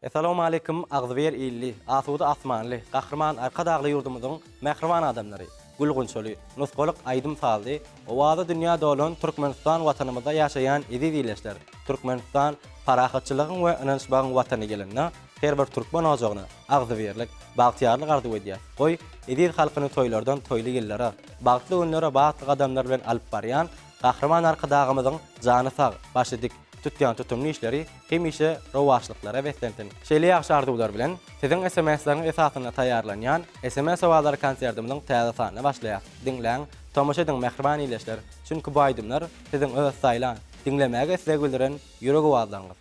Essalawmaleýkim agzybir illi, asuda asmanly, Gahryman Arkadagly ýurdumyzyň mähriban adamlary! Gül-gunçaly, nusgalyk aýdym-sazly, owazy dünýä dolan Türkmenistan Watanymyzda ýaşaýan eziz ildeşler! Türkmenistan parahatçylygyň we ynanyşmagyň Watany ýylynda her bir türkmen ojagyna agzybirlik, bagtyýarlyk arzuw edýär. Goý, eziz halkyny toýlardan toýly ýyllara, bagtly günlere batly gadamlar bilen alyp barýan Gahryman Arkadagymyzyň jany sag, başy dik, tutýan tutumly işleri hemişe rowaçlyklara beslensin! Şeýle ýagşy arzuwlar bilen, siziň SMS-leriňiz esasynda taýýarlanýan SMS owazlary konsertimiziň täze sanyna başlaýas. Diňläň, tomaşa ediň mähriban ildeşler, çünki bu aýdymlar siziň öz saýlan, diňlemäge isleg bildiren ýürek owazlaryňyz.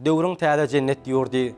Döwrüň täze jennet ýurdy,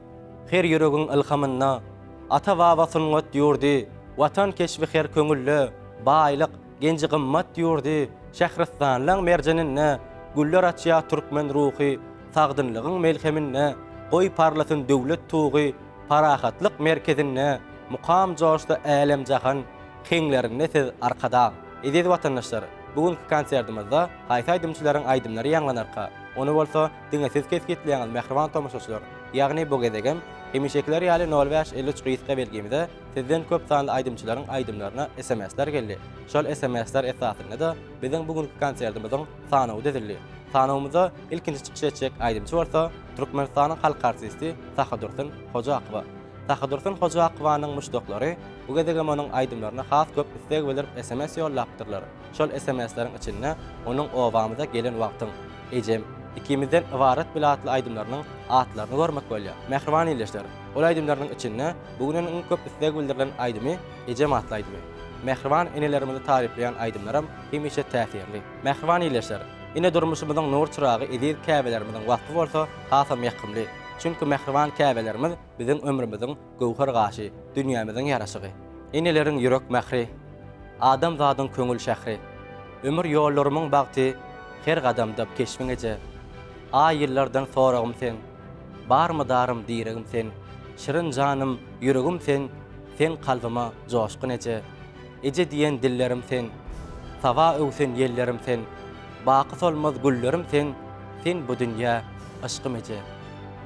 Her ýüregiň ylhamynda. Ata-baba sungat ýurdy, Watan keşbi her köňülde. Baýlyk, genji-gymmat ýurdy, Şähristanlaň merjeninde. Güller açýar türkmen ruhy, Sagdynlygyň melheminde. Goý parlasyn döwlet tugy, Parahatlyk merkezinde. Mukam joşsa älem-jahan, Heňlerinde siz Arkadag! Eziz watandaşlar, bu günki konsertimizde haýsy aýdymçylaryň aýdymlary ýaňlanarka? Ony bolsa Diňe siz kesgitleýäňiz mähriban tomaşaçylar. Ýagny bu gezegem, hemişekiler ýaly nol bäş 53 gysga belgimize sizden köp sanly aýdymçylaryň aýdymlaryna sms-ler geldi. Şol sms-ler esasynda-da biziň bu günki konsertimiziň sanawy düzüldi. Sanawymyzda ilkinji çykyş etjek aýdymçy bolsa Türkmenistanyň halk artisti Sahydursun Hojakowa. Sahydursun Hojakowanyň muşdaklary bu gezegem onuň aýdymlaryna has köp isleg bildirip sms ýollapdyrlar. Şol sms-leriň içinde onuň Obamyza gelen wagtyň, Ejem, Ikimizden ybarat bile atly aýdymlarynyň atlaryny görmek bolýar. Mähriban ildeşler, ol aýdymlarynyň içinde bu günden iň köp isleg bildirilen aýdymy Ejem atly aýdymy. Mähriban enelerimizi taryplaýan aýdymlaram hemişe täsirli. Mähriban ildeşler, ene durmuşymyzyň nur çyragy eziz käbelerimiziň waspy bolsa hasam ýakymly. Çünki mähriban käbelerimiz biziň ömrümiziň göwher gaşy, dünýämiziň ýaraşygy. Eneleriň ýürek mähri, adamzadyň köňül şähri. Ömür ýollarymyň bagty, her gadamda keşbiň eje. Aý-ýyllardan soragym sen, bar mydarym, diregim sen. Şirin janym, ýüregim sen, sen kalbyma joşgun eje. Eje diýen dillerim sen, saba öwsen ýellerim sen. Baky solmaz güllerim sen, sen bu dünýä yşkym eje.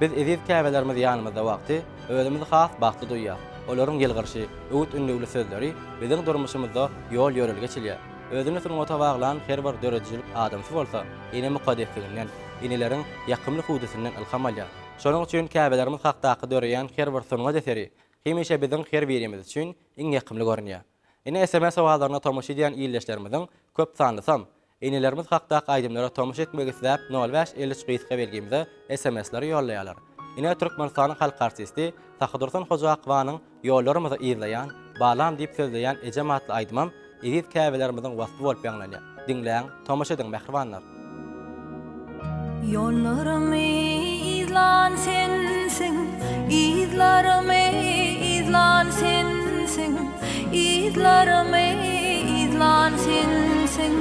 Biz eziz käbelerimiz ýanymyzda wagty özümizi has bagtly duýýas. Olaryň ýylgyryşy, öwüt-ündewli sözleri biziň durmuşymyzda ýol-ýörelge eçilýär. Özüni sungata baglan her bir döredijilik adamsy bolsa ene mukaddesliginden, eneleriň ýakymly hüwdüsinden ylham alýar. Şonuň üçin käbelerimiz hakdaky döreýän her bir sungat eseri hemişe biziň her birimiz üçin iň ýakymly görünýär. Ine sms owazlaryna tomaşa edýän ildeşlerimiziň köp sanlysam, enelerimiz hakdaky aýdymlara tomaşa etmek isläp nol bäş 53 gysga belgimize sms-leri ýollaýarlar. Ine Türkmenistanyň halk artisti Sahydursun Hojakowanyň Ýollarymyzy yzlaýan, Balam diýip sözleýän ejem atly aýdymam eziz käbelerimiziň waspy bolup ýaňlanýar. Diňläň, tomaşa ediň mähribanlar! Ýollarymy yzlan sensiň, Yzlarymy yzlan sensiň, Yzlarymy yzlan sensiň,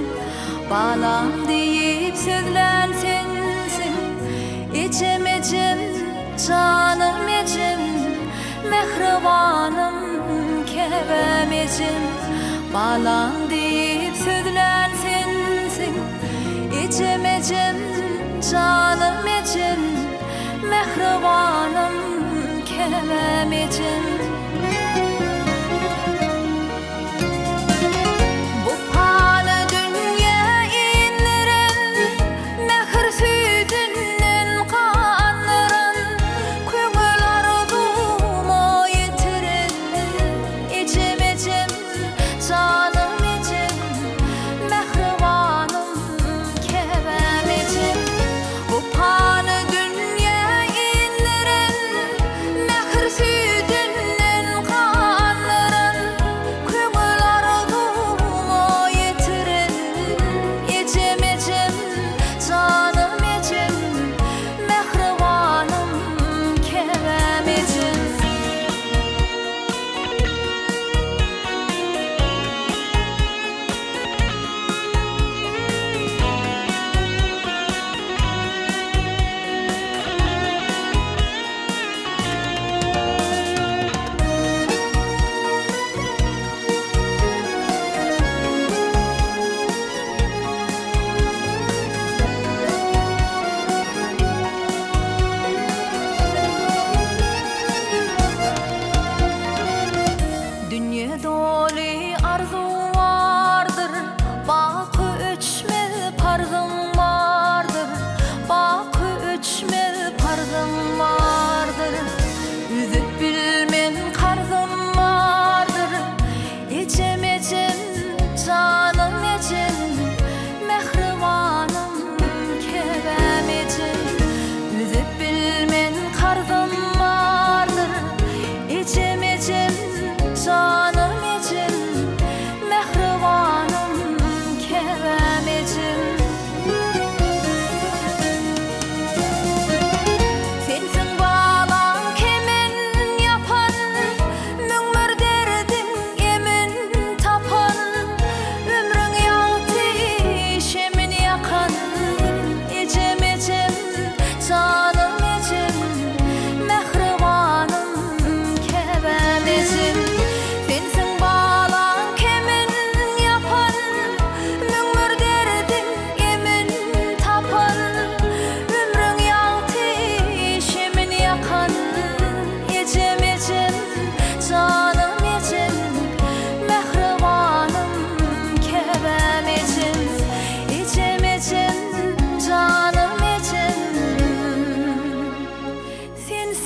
Balam diýip sözlän sensiň, Ejem, ejem, janym ejem, Mähribanym, käbäm ejem, Balam diýip sözlän sensiň, Ejem, ejem, janym ejem, Mähribanym, käbäm ejem. Bu pany dünýä indiren, Mähir süýdünden gandyran, Köňül arzuwma ýetiren, Ejem, ejem, janym ejem, Mähribanym, käbäm ejem. Bu pany dünýä indiren, Mähir süýdünden.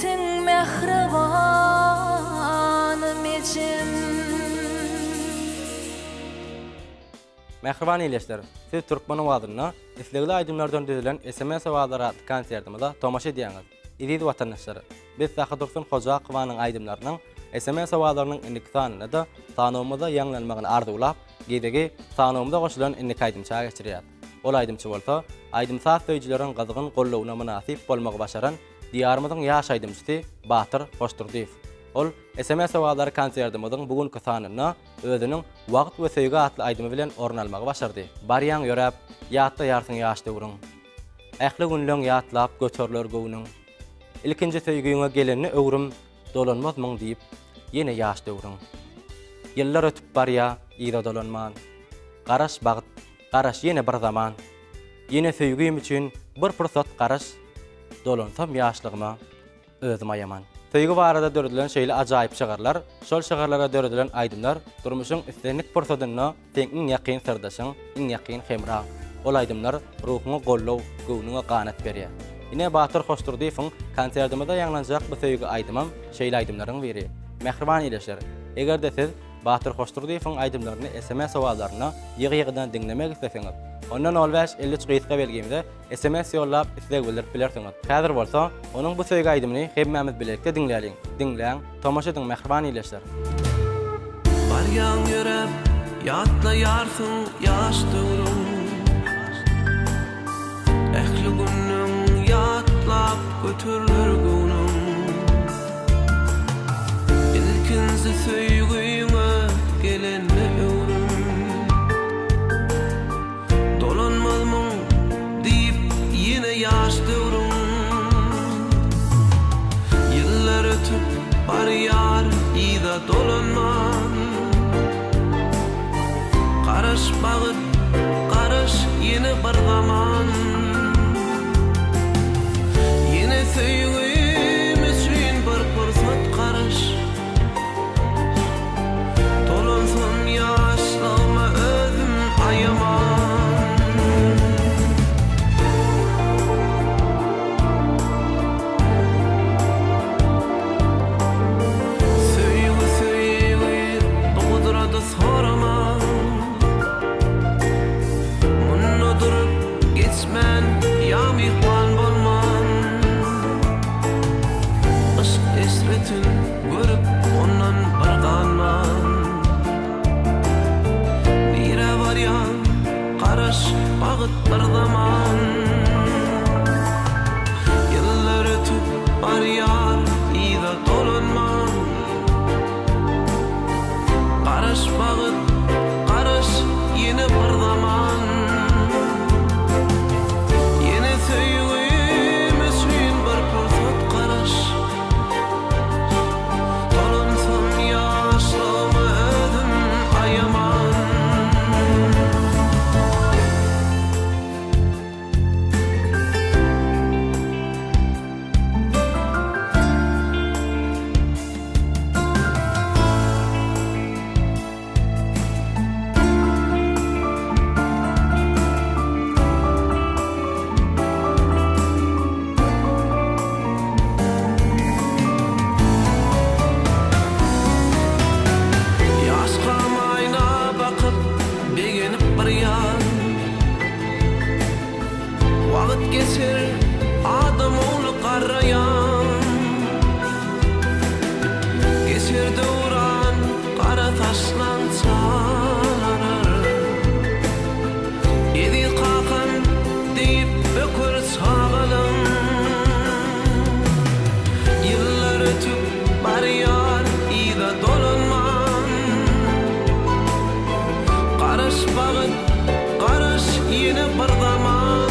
Sensiň mähribanym ejem. Mähriban ildeşler, siz Türkmen owazynda islegli aýdymlardan düzülen sms owazlary atly konsertimize tomaşa edýäňiz. Eziz watandaşlar, biz Sahydursun Hojakowanyň aýdymlarynyň sms owazlarynyň indiki sanynda-da sanawymyzda ýaňlanmagyny arzuwlap, gezegi sanawymyza goşulan indiki aýdymça geçirýäs. Ol aýdymçy bolsa, aýdym-saz söýüjileriň gyzgyn goldawyna mynasyp bolmagy başaran Diýarymyzyň ýaş aýdymçysy Batyr Hoşdurdyýew. Ol sms owazlary konsertimiziň bu günki sanynda özüniň Wagt we söýgi atly aýdymy bilen orun almagy başardy. Barýaň ýöräp, ýatlaýarsyň ýaş döwrüň. Ähli günleň ýatlap göteriler göwnüň. Ilkinji söýgiňe gelende öwrüm, Dolanmazmyň diýip, ýene ýaş döwrüň. Ýyllar ötüp barýa, yza dolanman. Garaş bagt, garaş ýene bir zaman. Ýene söýgim üçin bir pursat garaş, Dolansam ýaşlygyma, özüm aýaman. Söýgi barada döredilen şeýle ajaýyp şygyrlar, şol şygyrlara döredilen aýdymlar durmuşyň islendik pursadynda seň iň ýakyn syrdaşyň, iň ýakyn hemraň. Ol aýdymlar ruhuňa goldaw, göwnüňe ganat berýär. Ine Batyr Hoşdurdyýewiň konsertimizde ýaňlanjak bu söýgi aýdymam şeýle aýdymlaryň biri. Mähriban ildeşler, eger-de siz Batyr Hoşdurdyýewiň aýdymlaryny sms owazlarynda ýygy-ýygydan diňlemek isleseňiz, onda nol bäş 53 gysga belgimize Sms ýollap isleg bildirip bilersiňiz. Häzir bolsa, onuň bu söýgi aýdymyny hemmämiz bilelikde diňläliň. Diňläň, tomaşa ediň mähriban ildeşler! Barýaň ýöräp, ýatlaýarsyň ýaş döwrüň. Ähli günüň ýatlap göteriler göwnüň. Ilkinji söýgüňe gelende öwrüm. Dolanmazmyň diýip ýene ýaş döwrüň. Ýyllar ötüp barýar yza dolanman. Garaş bagt, garaş ýene bir zaman. Ýene söýgüm üçin bir pursat garaş. Dolansam ýaşlygyma özüm aýaman. Söýgi söýgi bu gudrady soraman. Munda durup geçmän ýa myhman bolman. Yşk eşretin görüp ondan bir ganman. Nirä barýaň garaş bagt bir zaman. Ýyllar ötüp barýar yza dolanman. Garaş bagt garaş ýene bir zaman. Ýene söýgüm üçin bir pursat garaş. Dolansam ýaşlygyma özüm aýaman. Ýaşkam aýna bakyp begenip bir ýan. Wagt geçer adam ogly garraýan. Geçer döwran gara saçlaň çalarar. Eziz kakam diýip böker çagalyň. Ýyllar ötüp barýar yza dolanman. Garaş bagt, garaş ýene bir zaman.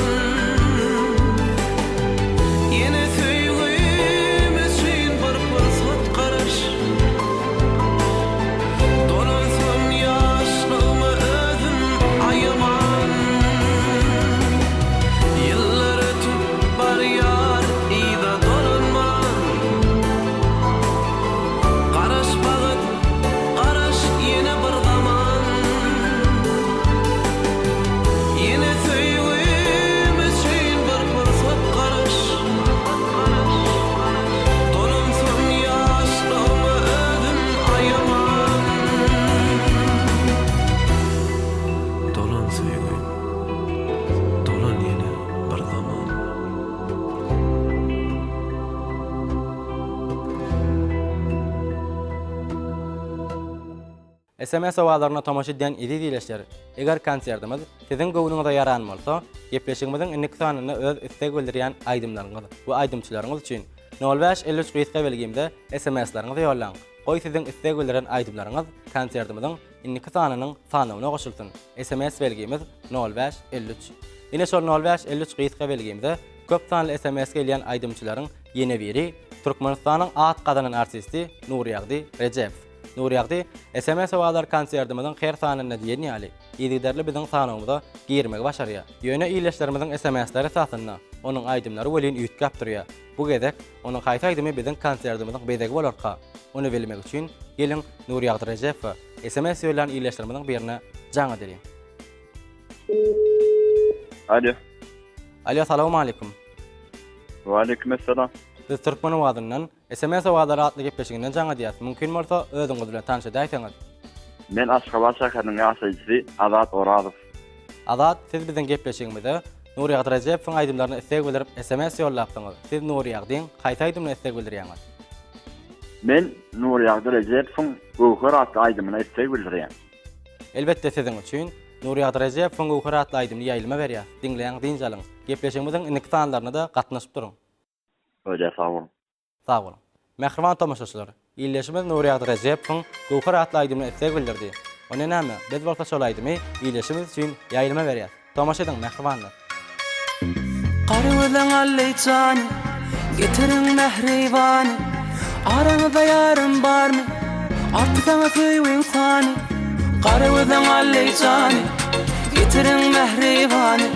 Ýene söýgüm üçin bir pursat garaş. Dolansam ýaşlygyma özüm aýaman. Ýyllar ötüp barýar yza dolanman. Sms owazaryna tomaşa edýän eziz ildeşler, eger konsertimiz siziň göwnüňize ýaran bolsa, gepleşigimiziň indiki sanynda öz isleg bildirýän aýdymlaryňyz we aýdymçylaryňyz üçin nol bäş 53 gysga belgimize SMS-leriňizi ýollaň. Goý siziň isleg bildiren aýdymlaryňyz konsertimiziň indiki sanynyň sanawyna goşulsyn. Sms belgimiz nol bäş 53. Ine şol nol bäş 53 gysga belgimize köp sanly sms gelýän aýdymçylaryň ýene biri Türkmenistanyň at gazanan artisti Nurýagdy Rejepow. Nurýagdy, sms owazlar konsertimiziň her sanynda diýen ýaly, yzygiderli biziň sanawymyza girmegi başarýar. Ýöne ildeşlerimiziň sms-leri esasynda onuň aýdymlary welin üýtgäp durýar. Bu gezek onuň haýsy aýdymy biziň konsertimiziň bezegi bolarka? Ony bilmek üçin, geliň, Nurýagdy Rejepowa sms ýollan ildeşlerimiziň birine jaň edeliň. Alo. Alo, salowmaleýkim. Waleýkim essalam. Biz Türkmen owazyndan Sms owazlary atly gepleşiginden jaň edýäs. Mümkin bolsa, özüňiz bilen tanyş edäýseňiz. Men Aşgabat şäheriniň ýaşaýjysy Azat Orazow. Azat, siz biziň gepleşigimize Nurýagdy Rejepowyň aýdymlaryna isleg bildirip sms ýollapsyňyz. Siz Nurýagdyň haýsy aýdymyna isleg bildirýäňiz? Men Nurýagdy Rejepowyň Göwher atly aýdymyna isleg bildirýän. Elbetde siziň üçin Nurýagdy Rejepowyň Göwher atly aýdymyny ýaýlyma berýäs. Diňläň, dynç alyň. Gepleşigimiziň indiki sanlaryna-da gatnaşyp duruň. Bolýar sag boluň. Sag boluň. Mähriban tomaşaçylar, ildeşimiz Nurýagdy Rejepowyň Göwher atly aýdymyna isleg bildirdi. Onda näme, biz bolsa şol aýdymy ildeşimiz üçin ýaýlyma berýäs. Tomaşa ediň, mähribanlar! Gara gözleň Alleý jany, Getiriň mähribany, Araňyzda ýarym barmy? Artdy saňa söýgiň sany. Gara gözleň Alleý jany, Getiriň mähribany,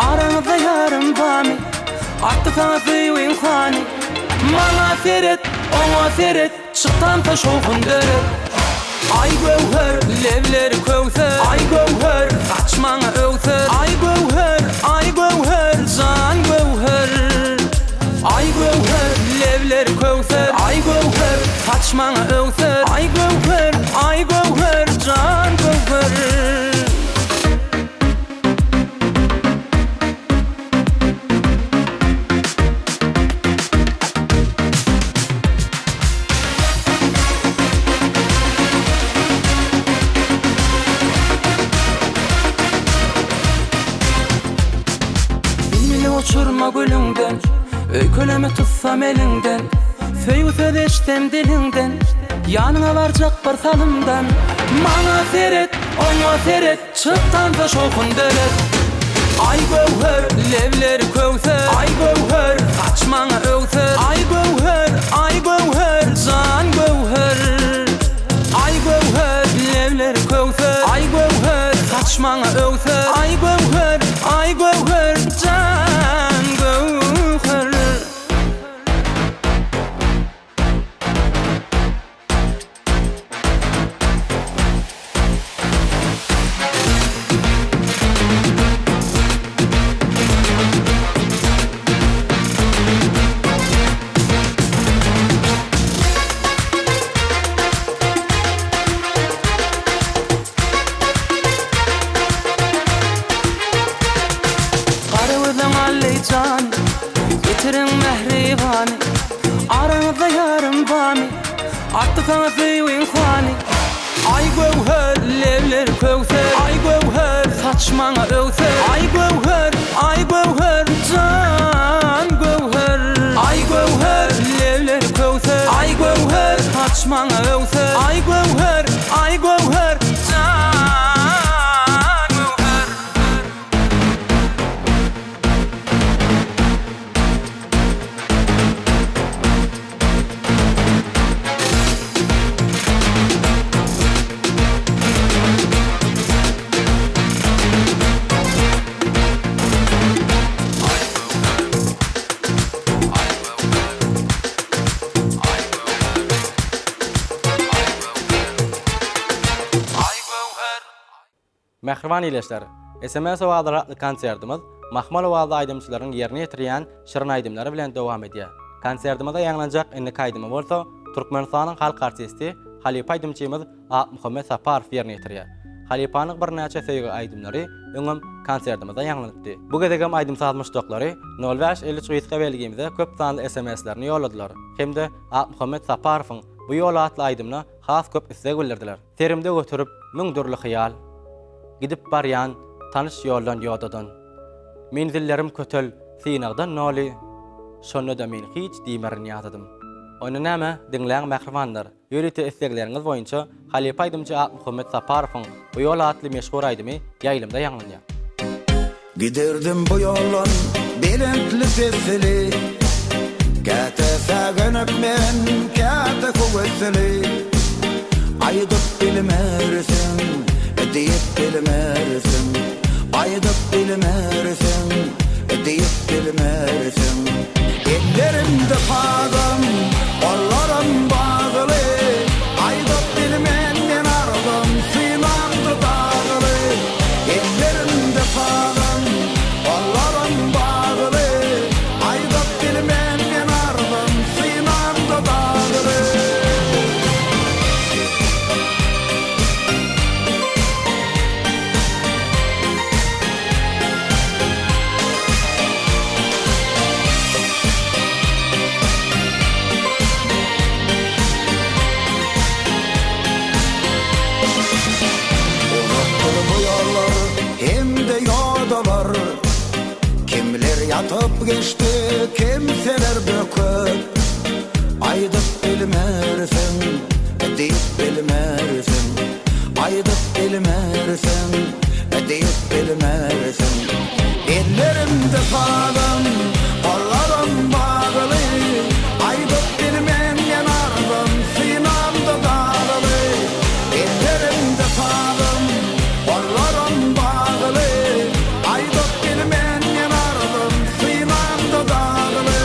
Araňyzda ýarym barmy? Artdy saňa söýgiň sany. Maňa seret, oňa seret, Çykdansa şowhun döret. Aý göwher, lebleri köwser. Aý göwher, saç maňa öwser. Aý göwher, aý göwher, jan göwher. Aý göwher, lebleri köwser. Aý göwher, saç maňa öwser. Aý göwher, aý göwher, jan göwher. Bilbili uçurma gülüňden, Öýkeleme tutsam eliňden, Söýgi söz eşitsem diliňden, Ýanyňa barjak bir salymdan. Maňa seret, oňa seret, Çyk tansa şowhun döret. Aý göwher, lebleri köwser. Aý göwher, saç maňa öwser. Aý göwher, aý göwher, jan göwher. Aý göwher, lebleri köwser. Aý göwher, saç maňa öwser. Aý göwher, aý göwher, jan göwher. Gara gözleň Alleý jan, Getiriň mähribany, Araňyzda ýarym barmy? Artdy saňa söýgiň sany. Aý göwher, lebleri köwser. Aý göwher, saç maňa öwser. Aý göwher, aý göwher, jan göwher. Aý göwher, lebleri köwser. Aý göwher, saç maňa öwser. Aý göwher, aý göwher, jan göwher. Mähriban ildeşler! Sms owazlary atly konsertimiz mahmal owazly aýdymçylaryň ýerine ýetirýän şirin aýdymlary bilen dowam edýär. Konsertimizde ýaňlanjak indiki aýdymy bolsa Türkmenistanyň halk artisti, halypa aýdymçymyz Akmuhammet Saparow ýerine ýetirýär. Halypanyň birnäçe söýgi aýdymlary öňem konsertimizde ýaňlanypdy. Bu gezegem aýdym-saz muşdaklary nol bäş 53 gysga belgimize köp sanly SMS-lerini ýolladylar hem-de Akmuhammet Saparowyň Bu ýol atly aýdymyna. has köp isleg bildirdiler. Serimde göterip müň dürli hyýal, Gidip barýan tanyş ýoldan ýodadan. Menzillerim kötel synagdan doly, Şonda-da men hiç diýmerin ýadadym. Onda näme, diňläň mähribanlar, ýörite islegleriňiz boýunça halypa aýdymçy Akmuhammet Saparowyň Bu ýol atly meşhur aýdymy ýaýlymda ýaňlanýar. Giderdim bu ýoldan belentli-pesli, Käte säginip men, käte höwesli. Aýdyp bilmersiň, diýip bilmersiň, Aýdyp bilmersiň, diýip bilmersiň. Ellerimde sazym, gollarym bagly, Aýdyp bilmen men arzym, synamda dagly. Ellerimde sazym, gollarym bagly, Aýdyp bilmen men arzym, synamda dagly. Uzakdyr bu ýollar hem-de ýodalar, Kimler ýatyp geçdi, kimseler böküp. Aýdyp bilmersiň, diýip bilmersiň, Aýdyp bilmersiň, diýip bilmersiň. Ellerimde sazym, gollarym bagly, Aýdyp bilmen men arzym, synamda dagly. Ellerimde sazym, gollarym bagly, Aýdyp bilmen men arzym, synamda dagly.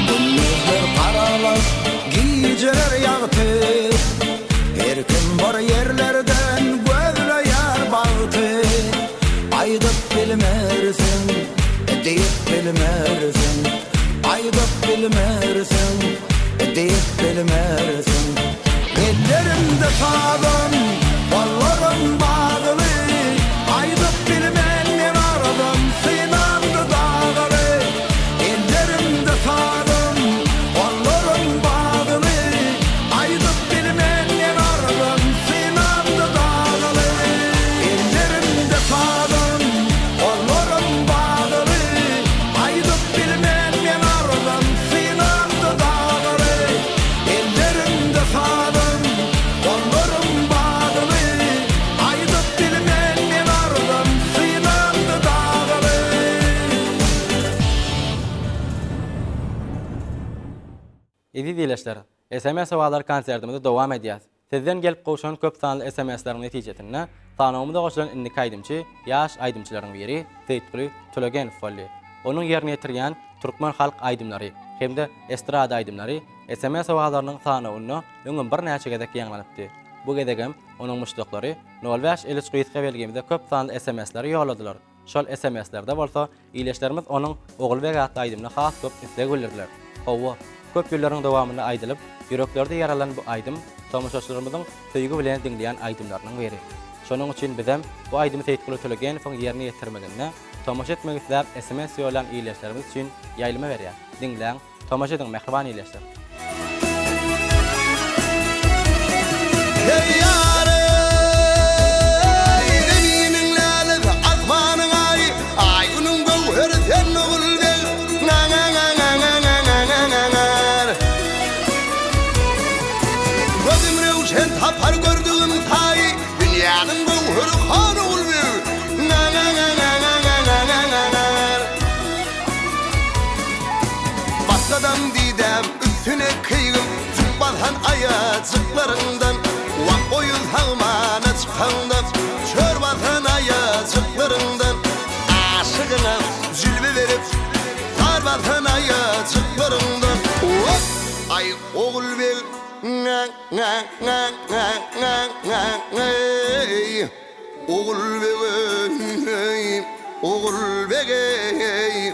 Gündizler garalyp, gijeler ýagty, Her kim bir ýerlerden gözleýär bagty. Aýdyp bilmersiň, diýip bilmersiň, Aýdyp bilmersiň, diýip bilmersiň. Ellerimde sazym, gollarym bagly, Aýdyp bilmen men arzym, synamda dagly. Ellerimde sazym, gollarym bagly, Aýdyp bilmen men arzym, synamda dagly. Ellerimde sazym, gollarym bagly, Aýdyp bilmen men arzym, synamda dagly. Ellerimde sazym, gollarym bagly, Aýdyp bilmen men arzym, synamda dagly. Eziz ildeşler, SMS sowallar konsertimizi dowam edýäs. Sizden gelip gowşan köp sanly SMS-leriň netijesinde sanawymyza goşulan indiki aýdymçy ýaş aýdymçylaryň biri Seýitguly Tölegenow boldy. Onuň ýerine ýetirýän türkmen halk aýdymlary hem-de estrada aýdymlary SMS sowallarynyň sanawynda öňem birnäçe gezek ýaňlanypdy. Bu gezegem onuň muşdaklary nol bäş 53 gysga belgimize köp sanly SMS-leri ýolladylar. Şol SMS-lerde bolsa Ildeşlerimiz onuň Ogulbeg atly aýdymyna has köp isleg bildirdiler. Hawa, köp ýyllaryň dowamynda aýdylyp, ýüreklerde ýer alan bu aýdym tomaşaçylarymyzyň söýgi bilen diňleýän aýdymlarynyň biri. Şonuň üçin bizem bu aýdymy Seýitguly Tölegenowyň ýerine ýetirmeginde tomaşa etmek isläp sms ýollan ildeşlerimiz üçin ýaýlyma berýäs. Diňläň, Tomaşa ediň mähriban ildeşler. Eý ýar-eý, Zeminiň lälesi, asmanyň aýy, Aý-Günüň göwheri sen Ogulbeg, ňa-ňa-ňa-ňa-ňa-ňa-ňa-ňa-ňa-ňa. Gözüm röwşen tapar gördügim saýy, Dünýäniň göwheri han Ogulbeg, ňa-ňa-ňa-ňa-ňa-ňa-ňa-ňa-ňa. Bassadam didäm üstüne keýgim Jüp basan aýajyklaryňdan Wah goýun sagmana çykaňda Çör basan aýajyklaryňdan Aşygyňa jilwe berip Zar basan aýajyklaryňdan Wah aý Ogulbeg ňa-ňa-ňa-ňa-ňa-ňa-ňa-eý Ogulbeg-eý Ogulbeg-eý.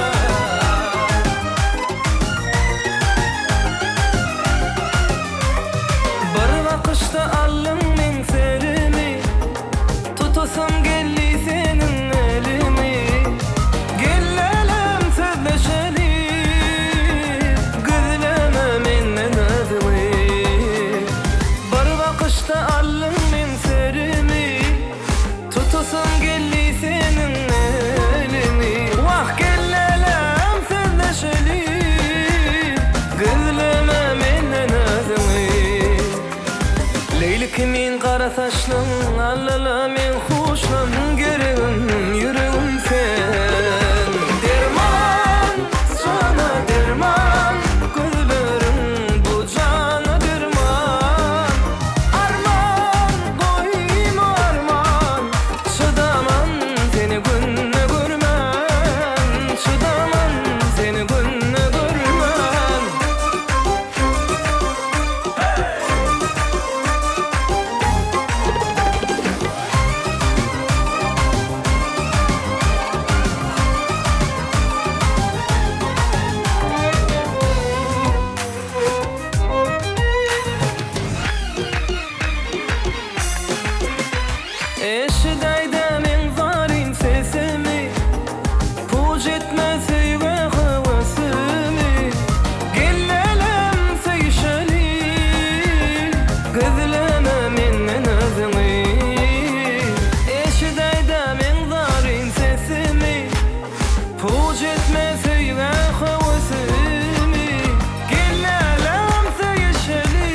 Leýli kimin gara saçlyň, Allala men huşlam, Geregim, ýüregim sen. Derman, jana derman, Gözleriň bu jana derman. Arman, goýma arman, Çydaman seni günde görmän, Çydaman seni günde görmän. Eşidäýdä meň zaryn sesimi, Puç etme söýgä höwesimi. Gelnenem söýüşeli, Gizleme menden özüňi. Eşidäýdä meň zaryn sesimi, Puç etme söýgä höwesimi. Gelnenem söýüşeli,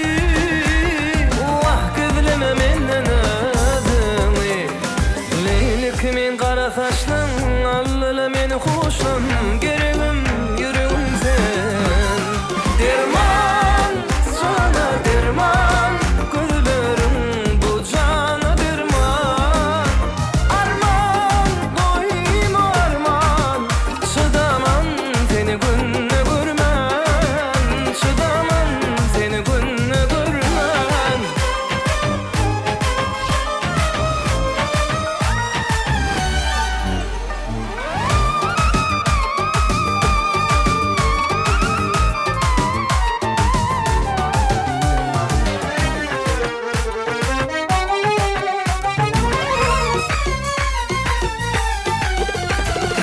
Wah, gizleme menden özüňi. Leýli kimin gara saçlyň, Allyla meni huşlan, Geregim, ýüregim sen. Derman, jana derman, Gözleriň bu jana derman. Arman, goýma arman, Çydaman seni günde görmän, Çydaman seni günde görmän.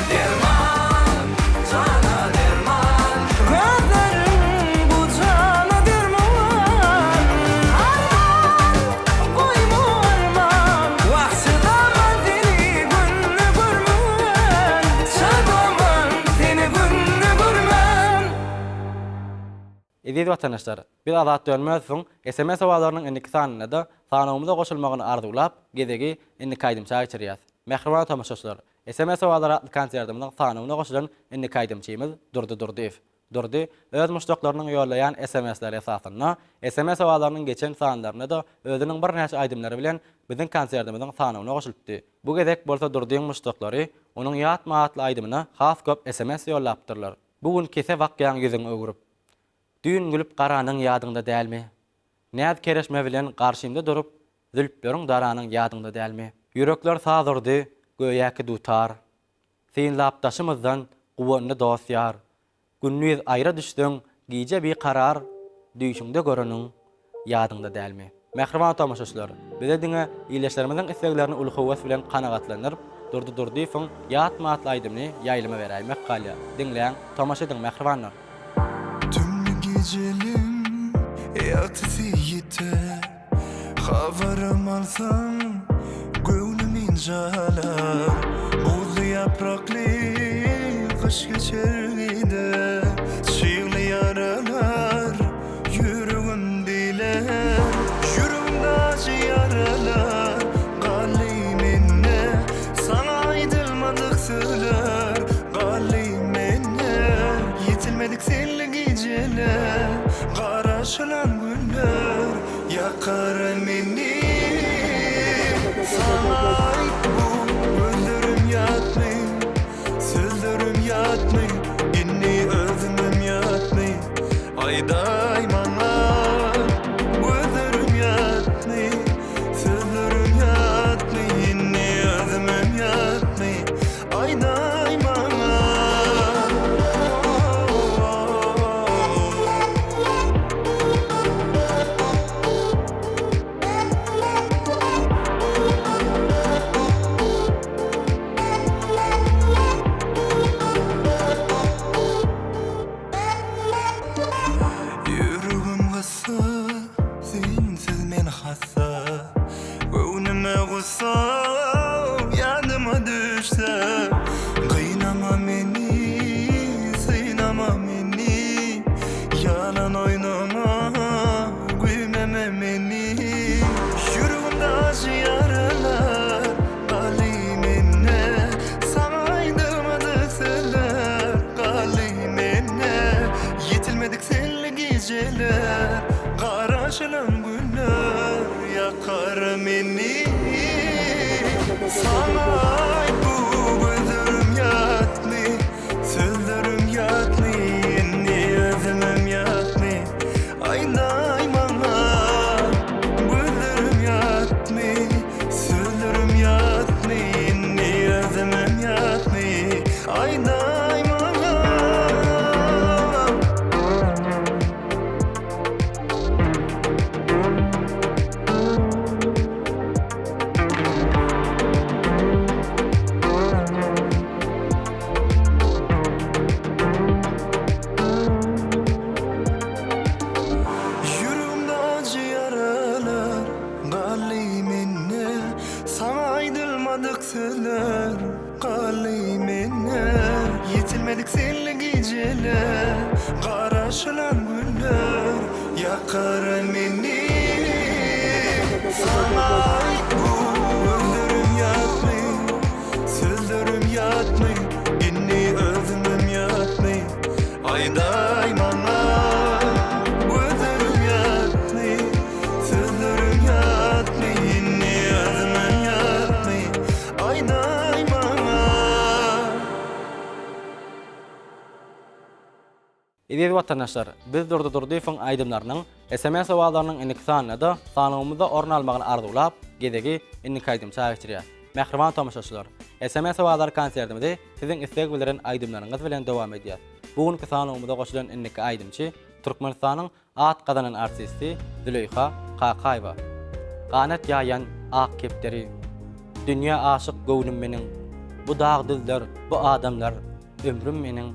Derman, jana derman, Gözleriň bu jana derman. Arman, goýma arman, Wah, çydaman seni günde görmän, Çydaman seni günde görmän. Eziz watandaşlar, biz Azat Dönmezowyň sms owazlarynyň indiki sanynda-da sanawymyza goşulmagyny arzuwlap, gezegi indiki aýdymça geçirýäs. Mähriban tomaşaçylar, sms owazlary atly konsertimiziň sanawyna goşulan indiki aýdymçymyz Durdy Durdyýew. Durdy öz muşdaklarynyň ýollaýan sms-leri esasynda sms owazlarynyň geçen sanlarynda-da özüniň birnäçe aýdymlary bilen biziň konsertimiziň sanawyna goşulypdy. Bu gezek bolsa Durdyň muşdaklary onuň Ýatma atly aýdymyna has köp sms ýollapdyrlar. Bu gün kese bakýaň ýüzüňi öwrüp. Düýn gülüp garanyň ýadyňda dälmi? Näz-kereşme bilen garşymda durup, Zülpleriň daranyň ýadyňda dälmi? Ýürekler saz urdy, göýäki dutar. Synlap daşymyzdan guwandy dost-ýar. Gündiz aýra düşseň, gije bikarar, Düýşüňde göreniň ýadyňda dälmi? Mähriban tomaşaçylar, bize diňe ildeşlerimiziň isleglerini uly höwes bilen kanagatlandyryp, Durdy Durdyýewiň Ýatma atly aýdymyny ýaýlyma beräýmek galýar. Diňläň, tomaşa ediň, mähribanlar! Tümlü gijeliň ýagtysy ýiter. Habarym alsaň, göwnüm ynjalar. Buzly ýaprakly gyş geçer gider. Çygly ýaralar ýüregim diler. Ýüregimde ajy ýaralar galdy mende. Saňa aýdylmadyk sözler galdy mende. Ýetilmedik senli gijeler, garaşylan günler. Ýakar meni Saňa aýt bu gözlerim ýatmy Sözlerim ýatmy Indi özümem ýatmy Aýdaý maňa Gözlerim ýatmy Sözlerim ýatmy Indi özümem ýatmy Aýdaý maňa. Ýüregim gyssa, sensiz men hassa. Göwnüme gussa, ýadyma düşse. Gynama meni, synama meni. Ýalan oýnama, güýmeme meni. gijeler, garaşylan günler ýakar meni. Saňa aýt bu gözlerim ýatmy, sözlerim ýatmy, indi özümem ýatmy. Aýdaý maňa, gözlerim ýatmy, sözlerim ýatmy, indi özümem ýatmy. Aýdaý maňa. Ýüregimde ajy ýaralar galdy mende Saňa aýdylmadyk sözler galdy mende Ýetilmedik senli gijeler Garaşylan günler ýakar meni Saňa aýt bu gözlerim ýatmy Sözlerim ýatmy Indi özümem ýatmy Aýdaý maňa Gözlerim ýatmy Sözlerim ýatmy Indi özümem ýatmy Aýdaý maňa. Eziz watandaşlar, biz Durdy Durdyýewiň aýdymlarynyň sms owazlarynyň indiki sanynda-da sanawymyzda orun almagyny arzuwlap, gezegi indiki aýdymça geçirýäs. Mähriban tomaşaçylar, sms owazlary konsertimizi siziň isleg bildiren aýdymlaryňyz bilen dowam edýäs. Bu günki sanawymyza goşulan indiki aýdymçy Türkmenistanyň At gazanan artisti Züleýha Kakaýewa. Ganat ýaýan ak kepderi. Dünýä aşyk göwnüm meniň. Bu dag-düzler, bu adamlar, ömrüm meniň,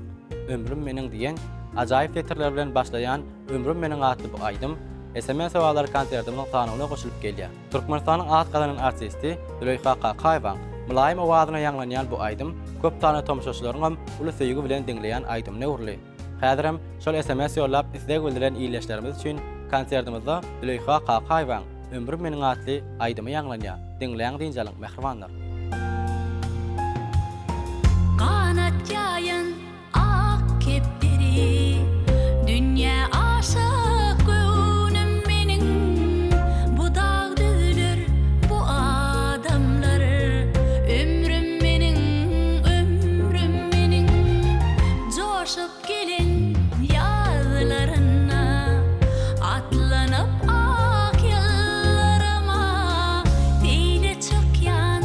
ömrüm meniň diýen ajaýyp setirler bilen başlaýan Ömrüm meniň atly bu aýdym sms sowallary konsertimiziň sanawyna goşulyp gelýär. Türkmenistanyň at gazanan artisti Züleýha Kakaýewaň mylaýym owazyna ýaňlanýan bu aýdym köp sanly tomaşaçylaryňam uly söýgi bilen diňleýän aýdymyna öwrüldi. Häzirem şol sms ýollap isleg bildiren ildeşlerimiz üçin konsertimizde Züleýha Kakaýewaň Ömrüm meniň atly aýdymy ýaňlanýar. Diňläň dynç alyň mähribanlar. Ganat ýaýan ak kepderi Dünýä aşyk göwnüm meniň Bu dag-düzler, bu adamlar Ömrüm meniň, ömrüm meniň Joşup gelen ýazlaryna Atlanyp ak ýyllaryma Seýle çykýan.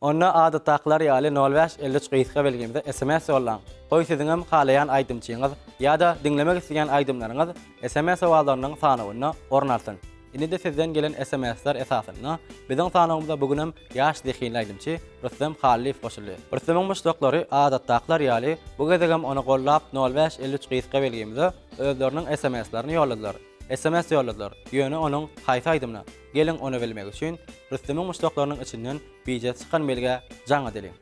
Onda adatdakylar ýaly nol bäş 53 gysga belgimize sms ýollaň. Goý siziňem halaýan aýdymçyňyz ýa-da diňlemek isleýän aýdymlaryňyz sms owazlarynyň sanawynda orun alsyn. Indi-de sizden gelen SMS-ler esasynda biziň sanawymyza bu günem ýaş zehinli aýdymçy Rüstem Hallyýew goşuldy. Rüstemiň muşdaklary adatdakylar ýaly bu gezegem ony gollap nol bäş 53 gysga belgimize özleriniň SMS-lerini ýolladylar. Sms ýolladylar. Ýöne onuň haýsy aýdymyna? Geliň ony bilmek üçin Rüstemiň muşdaklarynyň içinden bijesi çykan belgä jaň edeliň.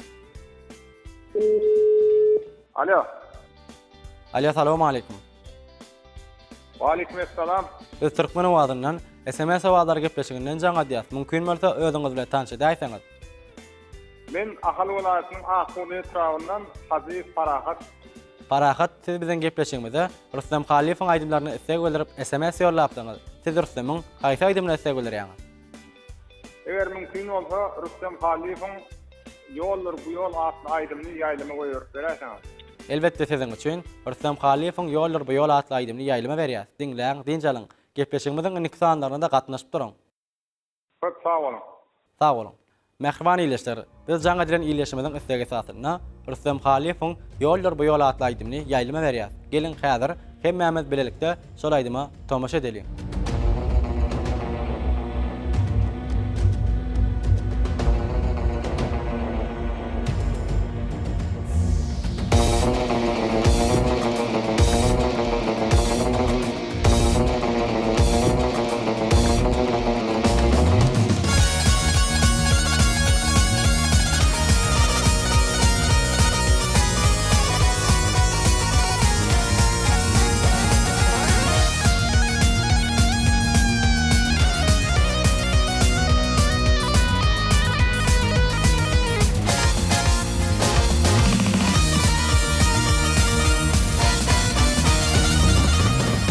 Alo. Alo salowmaleýkim. Waleýkim essalam. Biz Türkmen owazyndan SMS owazlary gepleşiginden jaň edýäs. Mümkin bolsa özüňiz bilen tanyş edäýseňiz. Men Ahal welaýatynyň Akguzy etrabyndan Hajyýew Parahat. Parahat siz biziň gepleşigimize Rüstem Hallyýewiň aýdymlaryna isleg bildirip sms ýollapdyňyz. Siz Rüstemiň haýsy aýdymyna isleg bildirýäňiz? Eger mümkin bolsa Rüstem Hallyýewiň Ýoldur bu ýol atly aýdymyny ýaýlyma goýberip beräýseňiz. Elbetde siziň üçin Rüstem Hallyýewiň Ýoldur bu ýol atly aýdymyny ýaýlyma berýäs. Diňläň, dynç alyň. Gepleşigimiziň indiki sanlaryna-da gatnaşyp duruň. Köp sag boluň. Sag boluň. Mähriban ildeşler, biz jaň edilen ildeşimiziň islegi esasynda Rüstem Halyýewiň Ýoldur bu ýol atly aýdymyny ýaýlyma berýäs. Geliň häzir hemmämiz bilelikde şol aýdyma tomaşa edeliň.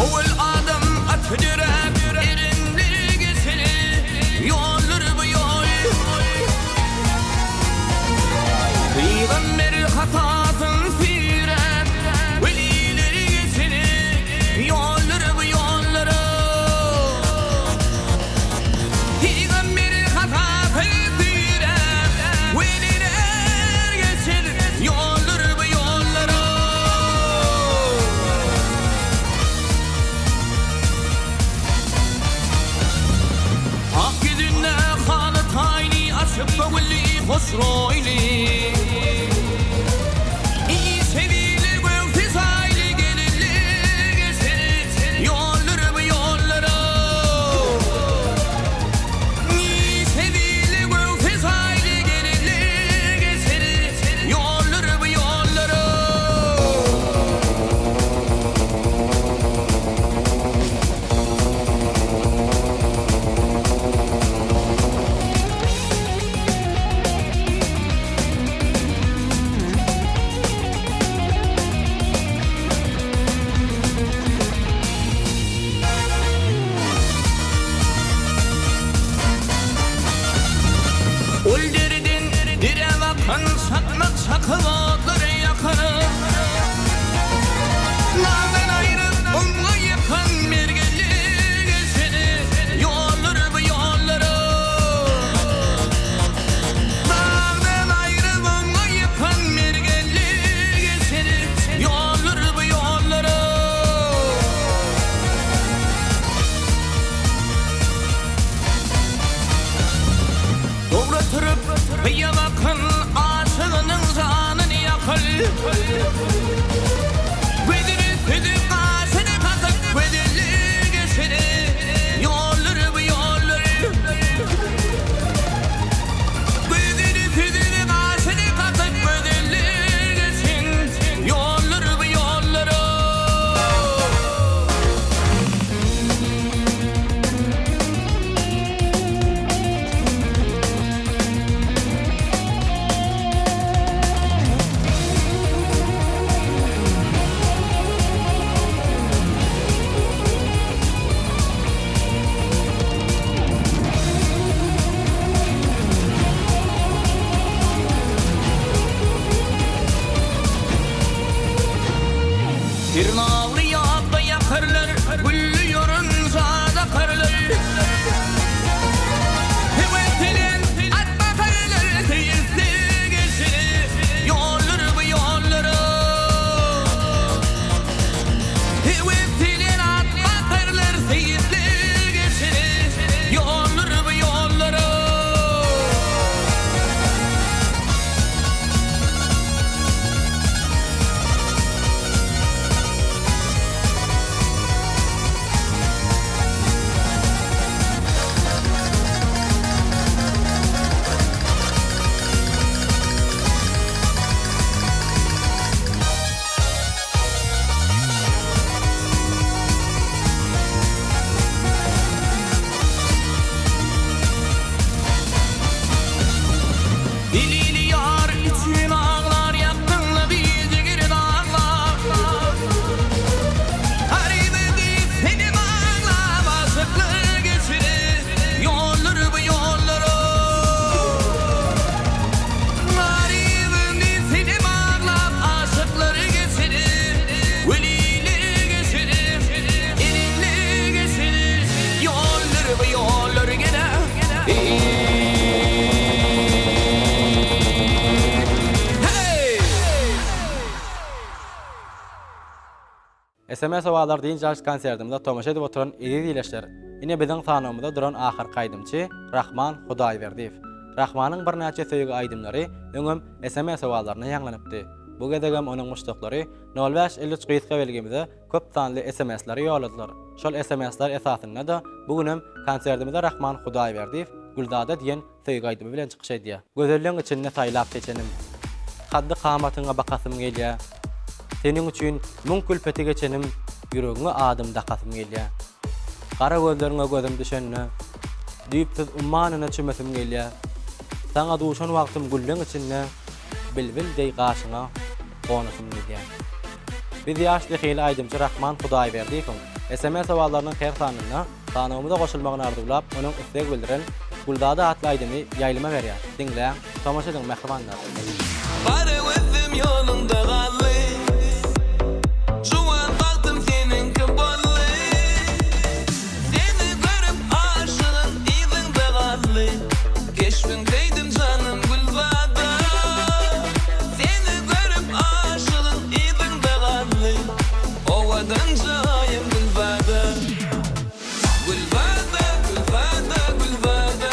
Owal adam aty döräp, erenleri geçeli, Ýoldur bu ýol. Pygamber hasasyn süýräp, Welileri geçeli, Ýoldur bu ýollar. Pygamber hasasyn süýräp, Weliler geçeli, Ýoldur bu ýollar. Ak ýüzünde haly taýly, Açyp göwünli, hoş roýly. Işebili, göwsi jaýly, Gelinli geçeli, Ýoldur bu ýollara. Işebili, göwsi jaýly, Gelinli geçeli, Ýoldur bu ýollara. Ol deriden derä bakan çakmak çakyp otlary ýakan. Nazdan aýryp oňa ýykan mergenli geçeni ýollar bu ýollar. Dagdan aýryp oňa ýykan mergenli geçeni ýollar bu ýollar. Dogry turup gyýa bakan aşygynyň janyny ýakyl. Gözüni süzüp gaşyny kakyp gözellik eşini ýollar bu ýollar. Gözüni süzüp gaşyny kakyp gözellik eşin ýollar bu ýollar. SMS Owazlar dynç alyş konsertimize tomaşa edip oturan eziz ileşler, ine biziň sanawymyzda duran ahyrky aýdymçy Rahman Hudaýberdiýew. Rahmanyň birnäçe söýgi aýdymlary öňem SMS owazlarynda ýaňlanypdy. Bu gezegem onuň muşdaklary nol bäş 53 gysga belgimize köp sanly SMS-leri ýolladylar. Şol SMS-ler esasynda-da bu günem konsertimizde Rahman Hudaýberdiýew Gülzada diýen söýgi aýdymy bilen çykyş edýär. Gözelleň içinde saýlap seçenim. Kaddy-kamatyňa bakasym gelýär. Seniň üçin müň külpeti geçenim, ýüregiňe adym dakasym gelýär. Gara gözleriňe gözüm düşende, düýpsüz ummanyna çümesim gelýär. Saňa duşan wagtym gülleň içinde, bilbil deý gaşyňa gonasym gelýär. Biz ýaş zehinli aýdymçy Rahman Hudaýberdiýewiň SMS sowallarynyn her sanynda Sanawymyza goşulmagyny arzuwlap, onuň isleg bildiren Gülzada atly aýdymy ýaýlyma berýär. Diňläň, tomaşa ediň mähribanlar! Gara gözüm ýoluňda galdy. Juwan bagtym seniňki boldy. Seni görüp aşygyň yzyňda galdy. Keşbiň söýdüm janym Gülzada. Seni görüp aşygyň yzyňda galdy. Owadan jaýym Gülzada. Gülzada, Gülzada, Gülzada.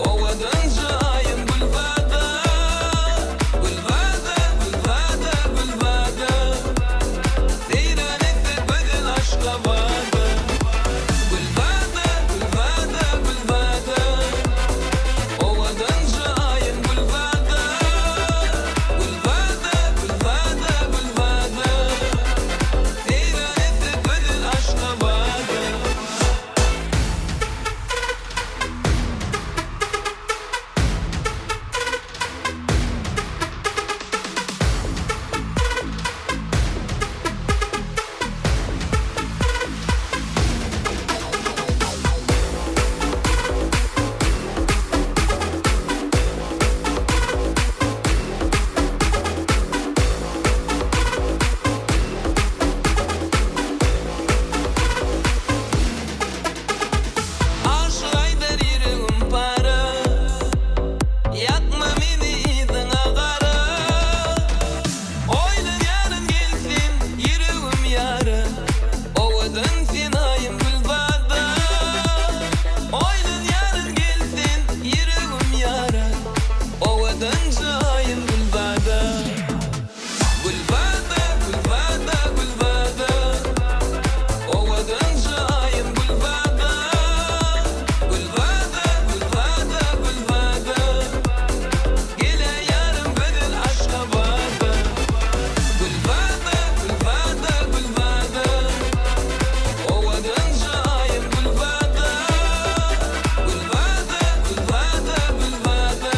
Owadan jaýym Gülzada. Gülzada, Gülzada, Gülzada. Seýran etse gözel Aşgabada. Gülzada, Gülzada, Gülzada. Owadan jaýym Gülzada. Gülzada, Gülzada, Gülzada. Seýran etse gözel Aşgabada. Aşyk aýdar ýüregim para. Ýakma meni yzyňa gara. Oýlanýaryn gelsem ýüregim ýara. Owadan sen aýym gülzada. Oýlanýaryn gelsem ýüregim ýara. Owadan jaýym Gülzada. Gülzada, Gülzada, Gülzada. Owadan jaýym Gülzada. Gülzada, Gülzada, Gülzada. Gel-ä ýarym gözel Aşgabada. Gülzada, Gülzada, Gülzada. Owadan jaýym Gülzada. Gülzada, Gülzada, Gülzada.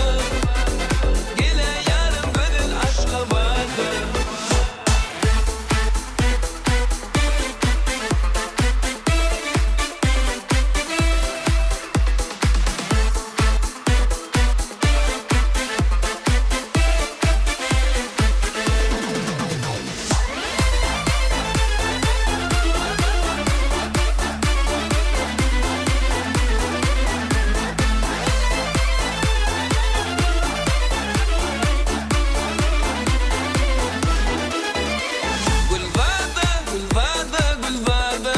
Gel-ä ýarym gözel Aşgabada. Gülzada, Gülzada, Gülzada.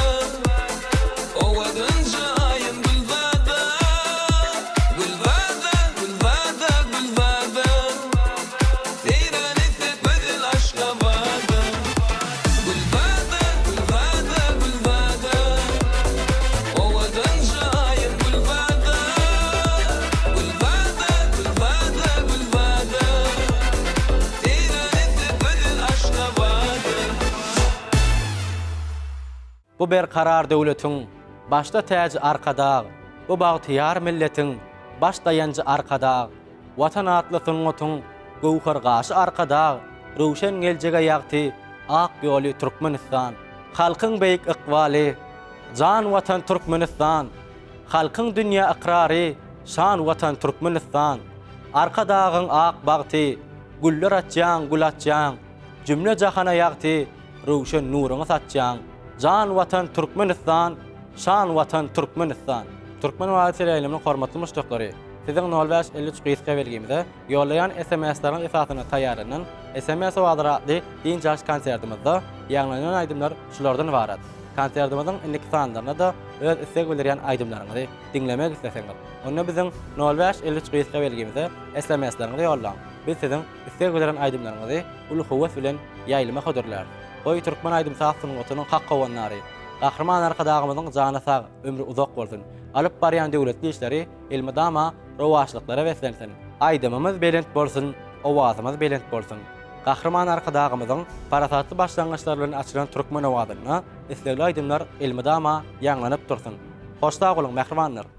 Owadan jaýym Gülzada. Gülzada, Gülzada, Gülzada. Seýran etse gözel Aşgabada. Gülzada, Gülzada, Gülzada. Owadan jaýym Gülzada. Gülzada, Gülzada, Gülzada. Seýran etse gözel Aşgabada. Bu berkarar döwletiň başda täji Arkadag, bu bagtyýar milletiň baş daýanjy Arkadag, Watan atly sungatyň göwher gaşy Arkadag, röwşen geljege ýagty ak ýoly Türkmenistan. Halkyň beýik ykbaly, jan Watan Türkmenistan, Halkyň dünýä ykrary, şan Watan Türkmenistan. Arkadagyň ak bagty, güller açýaň, gül açýaň, Jümle-jahana ýagty, röwşen nuruňy saçýaň. Jan Watan Türkmenistan, şan Watan Türkmenistan. Türkmen Wady teleýaýlymynyň hormatly muşdaklary! Siziň nol bäş 53 gysga belgimize ýollaýan SMS-leriňiz esasynda taýýarlanan SMS owazlary atly dynç alyş konsertimizde ýaňlanan aýdymlar şulardan ybarat. Konsertimiziň indiki sanlarynda-da öz isleg bildirýän aýdymlaryňyzy diňlemek isleseňiz, onda biziň nol bäş 53 gysga belgimize SMS-leriňizi ýollaň. Biz siziň isleg bildiren aýdymlaryňyzy uly höwes bilen ýaýlyma hödürläris. Goý, türkmen aýdym-saz sungatynyň hak howandary, Gahryman Arkadagymyzyň jany sag, ömri uzak bolsun! Alyp barýan döwletli işleri elmydama rowaçlyklara beslensin! Aýdymymyz belent bolsun, owazymyz belent bolsun! Gahryman Arkadagymyzyň parasatly başlangyçlary bilen açylan türkmen owazynda islegli aýdymlar elmydama ýaňlanyp dursun! Hoş sag boluň, mähribanlar!